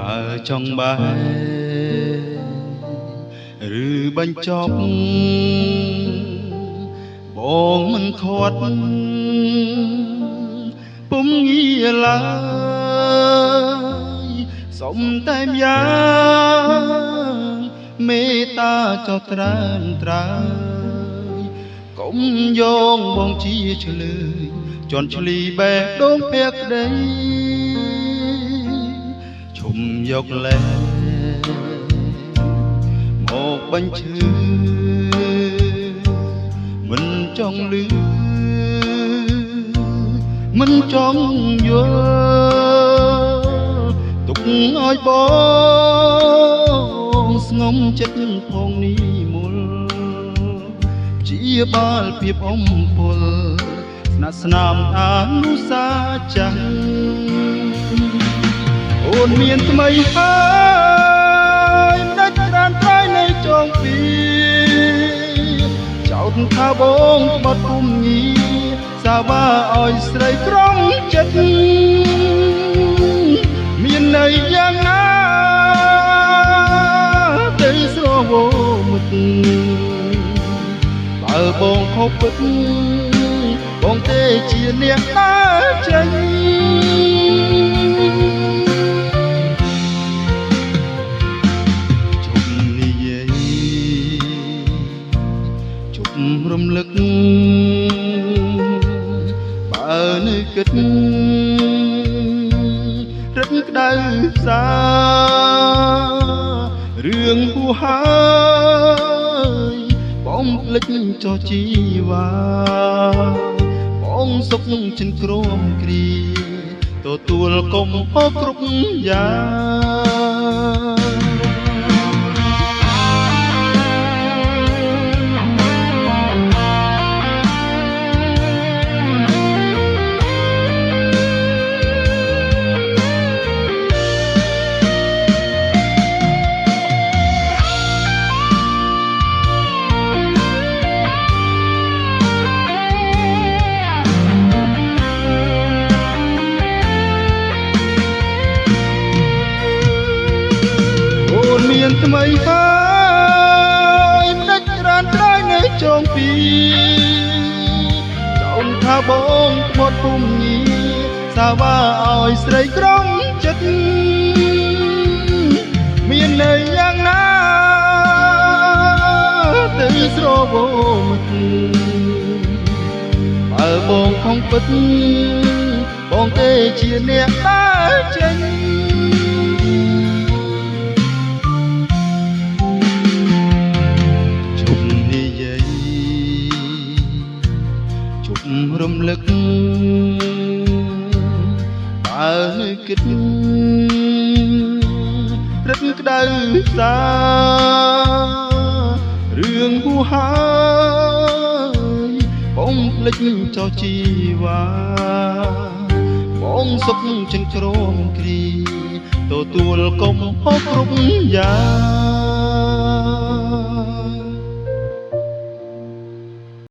បើចង់បែឬបញ្ចប់បងមិនខាត់ពុំងារឡើយសុំតែម្យ៉ាងមេត្តាចោត្រើនត្រើយកុំយោងបងជាឆ្លើយជន់ឈ្លីបេះដូងភក្តីឈុំយកលែមកបញ្ឈឺមិនចង់លឺមិនចង់យល់ទុកឲ្យបងស្ងំចិត្តផងនេះមុលព្យាបាលភាពអំពលស្នាស្នាមអនុសាចាស់អូនមានថ្មីហើយមិនដាច់ត្រានត្រៃនៅចងពីចោទថាបងក្បត់ពុំងារសាវ៉ាឲ្យស្រីក្រុងចិត្តមានន័យយ៉ាងណាទៅស្រវមុតបើបងខុសពិតបងទេជាអ្នកដើរចេញជប់និយាយជប់រំលឹកបើនៅគិតរឹតក្តៅផ្សារឿងហួហើយបងភ្លេចចោះជីវ៉ាបងសុខចិនក្រមគ្រាទទួលកុំហោគ្រប់យ៉ាងអូនមានថ្មីហើយមិនដាច់ត្រានត្រៃនៅចងពីចោមថាបងក្បត់ពុំងារសាវ៉ាឲ្យស្រីក្រុងចិត្តមានន័យយ៉ាងណាទៅស្រវមុតបើបងខំពិតបងទេជាអ្នកដើរចេញជប់និយាយជប់រំលឹកបើនៅគិតរឹតក្តៅផ្សារឿងហួហើយបងភ្លេចចោះជីវ៉ាបងសុខចិនក្រមគ្រាទទួលកុំហោគ្រប់យ៉ាង